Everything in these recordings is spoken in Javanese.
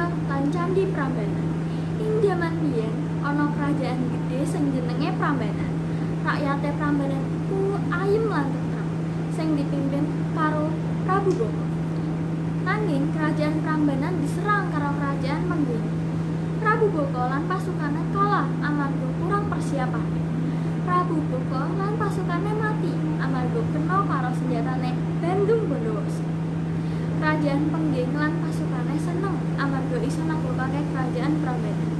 Jonggrang lan Candhi Prambanan. Ing jaman biyen ana kerajaan gedhe sing jenenge Prambanan. Rakyate Prambanan iku ayem lan tentrem, sing dipimpin karo Prabu Boko. Nanging kerajaan Prambanan diserang karo kerajaan Pengging. Prabu Boko lan pasukane kalah amarga kurang persiapane. Prabu Boko lan pasukane mati amarga kena karo senjatane Bandung Bondowoso. Kerajaan Pengging lan pasukane seneng amarga iso naklukake kerajaan Prambanan.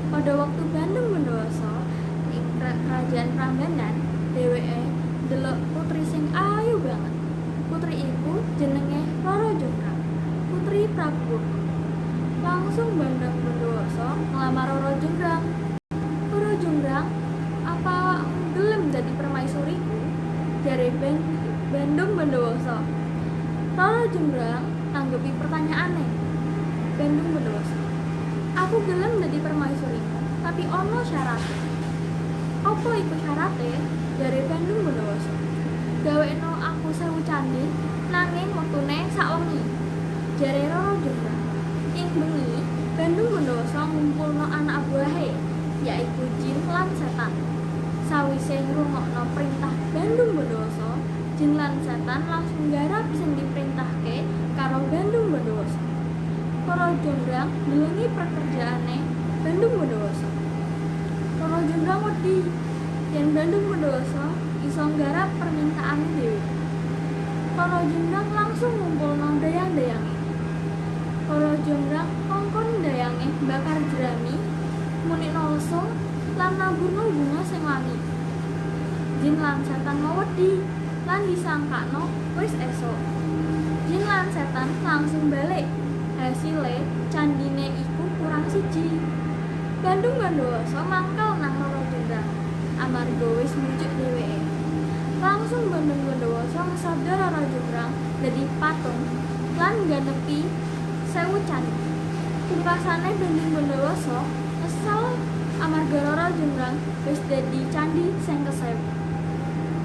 Pada waktu Bandung Bondowoso ing kerajaan Prambanan, dheweke ndelok putri sing ayu banget. Putri iku jenenge Roro Jonggrang, putri Prabu Boko. Langsung Bandung Bondowoso nglamar Roro Jonggrang. "Roro Jonggrang, apa gelem dadi permaisuriku?" jare Bandung Bondowoso. Roro Jonggrang nanggepi pertanyaane Bandung Bondowoso. "Aku gelem dadi permaisurimu, tapi ono syarate." "Apa iku syarate?" jare Bandung Bondowoso. "Gawekno aku 1000 candhi nanging wektune sak wengi," jare Roro Jonggrang. Ing bengi, Bandung Bondowoso ngumpulno anak buahe, yaiku jin lan setan. Sawise ngrungokno perintah Bandung Bondowoso, jin lan setan langsung garap sing diperintahke karo Bandung Bondowoso. Roro Jonggrang ndelengi pekerjaane Bandung Bondowoso. Roro Jonggrang wedi yen Bandung Bondowoso iso nggarap permintaane dhewe. Roro Jonggrang langsung ngumpulno dayang-dayange. Roro Jonggrang ngongkon dayange bakar jerami, munikno lesung, lan naburno bunga sing wangi. Jin lan setan mau wedi lan disangkakno wis esuk. Jin lan setan langsung balik. Hasile candine iku kurang siji. Bandung Bondowoso mangkel nang Roro Jonggrang amarga wis mbujuk dheweke. Langsung Bandung Bondowoso ngesada Roro Jonggrang dadi patung lan ngganepi 1000 candi. Pungkasane Bandung Bondowoso kesel amarga Roro Jonggrang wis dadi candi sing ke-1000.